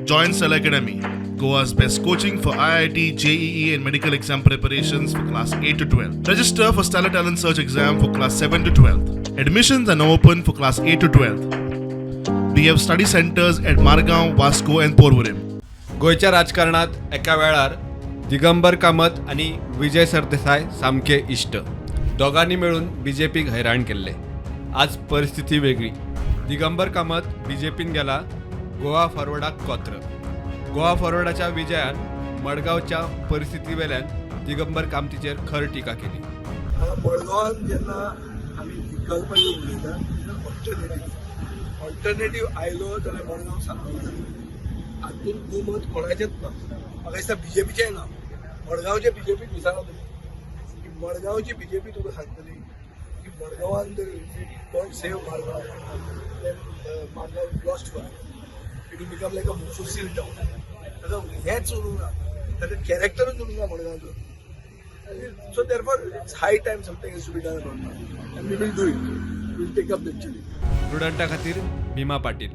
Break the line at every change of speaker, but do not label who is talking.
Join Stellar Academy, Goa's best coaching for IIT, JEE, and medical exam preparations for class 8 to 12. Register for Stellar Talent Search exam for class 7 to 12. Admissions are now open for class 8 to 12. We have study centers at Margao, Vasco, and Porvorim.
गोंयच्या राजकारणात एका वेळार दिगंबर कामत आनी विजय सरदेसाय सामके इश्ट. दोगांनी मेळून बीजेपीक हैराण केल्ले. आज परिस्थिती वेगळी. दिगंबर कामत बीजेपीन गेला, गोवा फॉरवर्डाक कोत्र. गोवा फॉरवर्डाच्या विजयान मडगांवच्या परिस्थिती वेल्यान दिगंबर कामतीचेर खर टिका केली.
मडगांवान जेन्ना आमी विकल्प उलयता तेन्ना ऑल्टरनेटीव ऑल्टरनेटीव आयलो जाल्यार मडगांव सारको जाता. हातूंत दुमत कोणाचेंच ना. म्हाका दिसता बीजेपीचेंय ना. मडगांवचे बीजेपीक विचारा तुमी की मडगांवची बीजेपी तुका सांगतली की मडगांवान जर don't save Margao, then Margao lost for, it will become like a Muffusil town. ताका हेंच उरूंक ना, ताका कॅरेक्टरूच उरूंक ना मडगांवचो. So therefore, it's high time something is to be done about that. And we will do it. We will take up the challenge.
प्रुडंटा खातीर भीमा पाटील.